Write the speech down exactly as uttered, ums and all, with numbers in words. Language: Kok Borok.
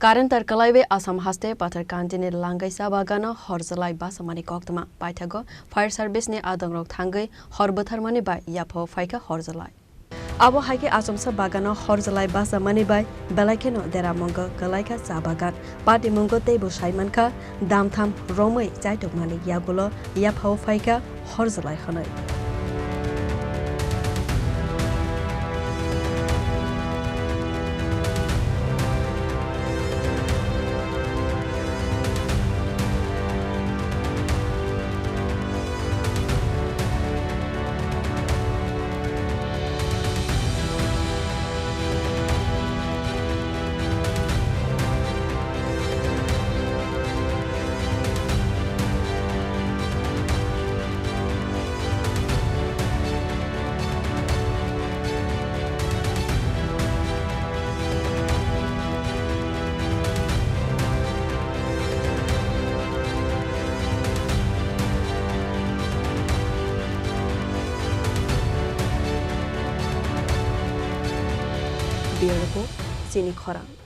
Current tar kwlaiwi Assam haste Patharkantini Langai cha bagano horjwlai bachamani koktwma. Paithago fire service ni adongrok thangwi hor bwtharmani bai yaphao phaikha horjwlai. Abo hai khe achomsa bagano horjwlai bachamani bai belai kheno deramungo kwlaikha cha bagan. Patimungo teibo saimankha, damtham romwi chaitokmani yagulo yaphao phaikha horjwlai hwnwi. Bureau Report, Chini Khorang.